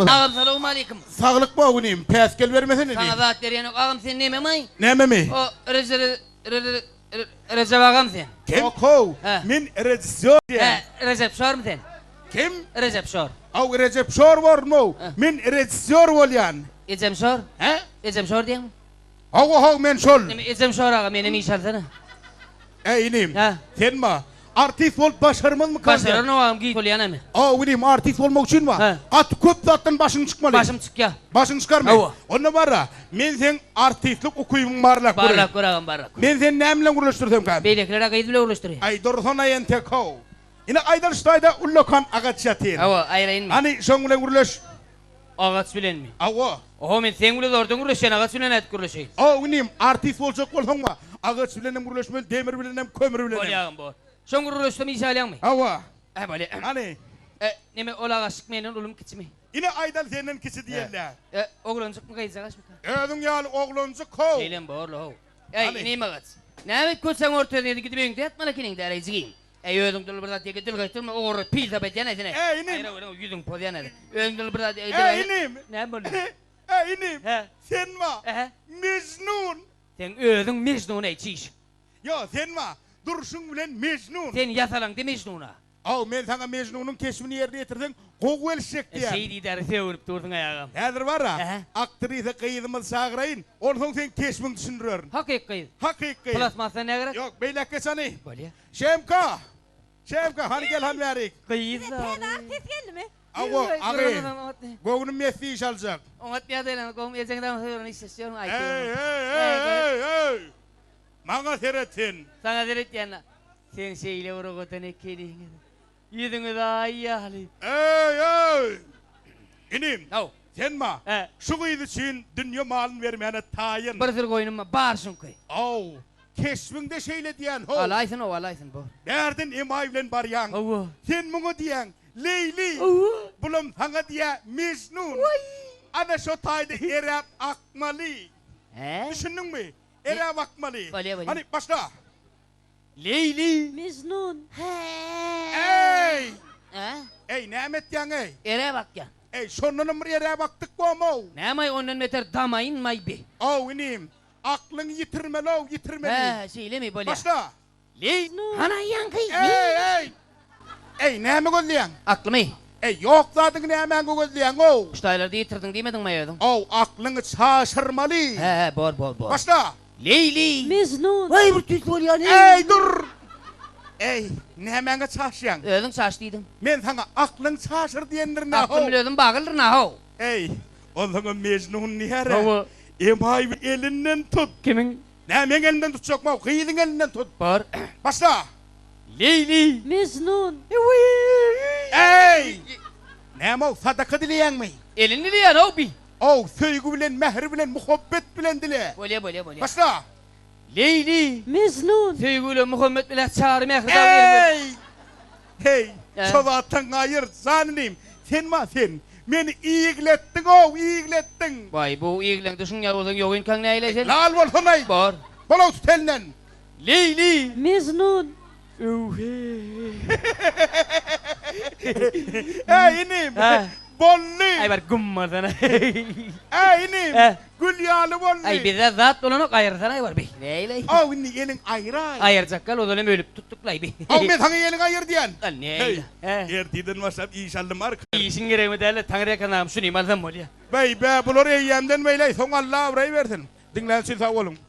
Agam salowmaleýkim. Saglyk bo inim, päsgel bermesene Saňa inim. zat berýänok agam sen nememaý? Nämemi? O Reje Rejep agam sen. Kim? How, Hä. men režissýor diýýän. Hä, Rejep Şormy sen? Kim? Rejep Şor. Aw, Rejep Şor bormy-ow? Hä. Men režissýor bolýan. Ejem Şor? Hä? Ejem Şor diýýäňmi? Hawa, how, men şol. Neme ejem Şor aga menem iş alsana. Äý inim, Hä. sen ba, artist bolup başarmazmykan diýýän. Başararyn agam giç bolýan emi. Aw inim, artist bolmak üçin ba, Hä. gaty köp zatdan başyň çykmaly. Başym çykýa. Başyň çykarmy? Hawa. Onda bar-a, men seň artistlik ukybyňy barlap göreýin. Barlap gör agam, barlap gör. Men seni näme bilen gürleşdirsemkäm? Beýlekiler-ä gyz bile gürleşdirýär. Aý, dursana entek-how. Ine, aýdaly şu taýda ullakan agaç ýatyr. Hawa, aýraýynmy? Hany, şoň bilen gürleş. Agaç bilenmi? Hawa. Oho, men seň bilen zordan gürleşýän, agaç bilen nädip gürleşeýin? Hawa, inim, artist boljak bolsaň wa, agaç bilenem gürleşmeli, demir bilenem, kömür bilenem. Bolýa agam, bor. Şoň gürleşsem iş alýaňmy? Hawa. Hä, bolýa. Hany? E, neme, ol agaçjyk menden ulumy, kiçimi? Ine, aýdaly senden kiçi diýeli-dä. E, oglanjykmy, gyzjagaşmyka? Özüň ýaly oglanjyk, how. Şeýlem borla, how. Eý, Hany? inim agaç. Näme köçäň ortasynda gidip öýüňde ýatmaly ekeniň däl-eý, jigim. Äý özüň dul bir zat ýeke dil gaýtyrma ogurly pil sap edýän-äý sen-äý. Äý inim. Aýra görüň ýüzüň pozýan-äý. Özüň dul bir zat ýeke dil Äý inim. Näme boldy? Äý inim. Hä? Sen ba. Ähä. Mejnun. Seň özüň Mejnun-eý çiş. Ýo sen ba. Durşuň bilen Mejnun. Sen ýasalaňdy Mejnuna. Aw men saňa Mejnunyň keşbini ýerine ýetirseň gowy gelişjek diýýän. Şeý diýdäri sögünip dursuň-aý agam. Häzir bar-a, Ähä. aktrisa gyzymyzy çagyraýyn, onsoň seň keşbiňi düşündirerin. Hakyk gyz. Hakyk gyz. Plastmasdan nä gerek? Ýok, beýläk geç hany. Bolýa. Şemka! Şemka, hany gel hany bärik. Gyz Size täze artist geldimi? Hawa, agy. Göwnüm ýetse iş aljak. Oňat ýagdaýlaryňyz gowumy? Ejeňiz daňyň söýerine işleşip ýörüň, aýtdy. Eý, eý, eý, eý, eý! Maňa seret sen. Saňa seretýän-ä. Sen şeýle bir owadan ekeniňiz. Ýüzüňiz aý ýaly. Eý, eý! Inim, Haw. sen ma, Hä. şu gyz üçin dünýe malyny bermäne taýyn. Bir sürü goýnum bar, bar şuňky. Aw, keşbiňde şeýle diýýän, how. Alaýsyn, how, alaýsyn, bor. Bärden emaý bilen barýaň. Hawa. Sen muňa diýýäň, Leýli. Hawa. Bulam saňa diýýä, Mejnun. Waý! Ana şo taýda eräp akmaly. Hä? Düşündiňmi? Eräp akmaly. Bolýa, bolýa. Hany, başla. Leýli! Mejnun. Eý! Hä? Eý, näme etýäň-eý? Eräp akýan. Eý, şondanam bir eräp akdyk bom-ow. Näme-aý, ondan beter damaýynm-aý bi. Ow, inim, aklyňy ýitirmeli-ow, ýitirmeli. Hä, şeýlemi, bolýa. Başla! Leý! Hana ýaňky! Eý, eý! Eý, näme gözleýäň? Aklymy. Eý, ýok zadyňy nämäňe gözleýäň-ow? Şu taýlarda ýitirdiň diýmediňmi özüň? Ow, aklyňy çaşyrmaly. Hä, hä, bor, bor, bor. Başla! Leýli! Mejnun. Waý, bir tüýs bolýan, eý! Eý, dur! Eý, nämäňe çaşýaň? Özüň çaş diýdiň. Men saňa aklyň çaşyr diýendirin-ä, how! Aklym bilen özüm baglydyr-a, how! Eý, onsoňam Mejnun diýer-ä. Hawa. Emaý elinden tut. Kimiň? Nä, meň elimden tutjakmy-ow, gyzyň elinden tut. Bar. Başla! Leýli! Mejnun. Eý! Näme-ow, sadaka dileýäňmi? Elini dileýän-ow bi. Ow, söýgi bilen, mähir bilen, muhabbet bilen dile. Bolýa, bolýa, bolýa. Başla! Leýli! Mejnun. Söýgi bilen, muhammet bilen Çary Mähri dagy elini. Eý! Heý, şo zatdan gaýyr, jan inim. Sen ma sen. Meni igletdiň-ow, igletdiň. Waý, bu igleňde şuň ýaly bolsaň ýogynkaň näileý sen? Lal bolsanaý. Bor. Bol-ow tut elinden. Leýli! Mejnun. Eý, inim, boldy. Aý, bar, güm bolsana. Eý, inim, gül ýaly boldy. Aý, bizde zat bolanok, aýyrsana, bar, bi. Näileý? Aw, indi eliň aýraý. Aýyrjak gal, ozal hem ölüp tutduk-laý, bi. Aw, men saňa eliňi aýyr diýen. Al, näileý? Heý, ertirden başlap iş aldym, arkaýyn. Işiň geregimi däl-de, Taňryýalkasyn agam, şuny alsam bolýa. Beý, bä, bular eýýämden beýläý, soň Alla abraý bersin. Diňlän üçin sag boluň.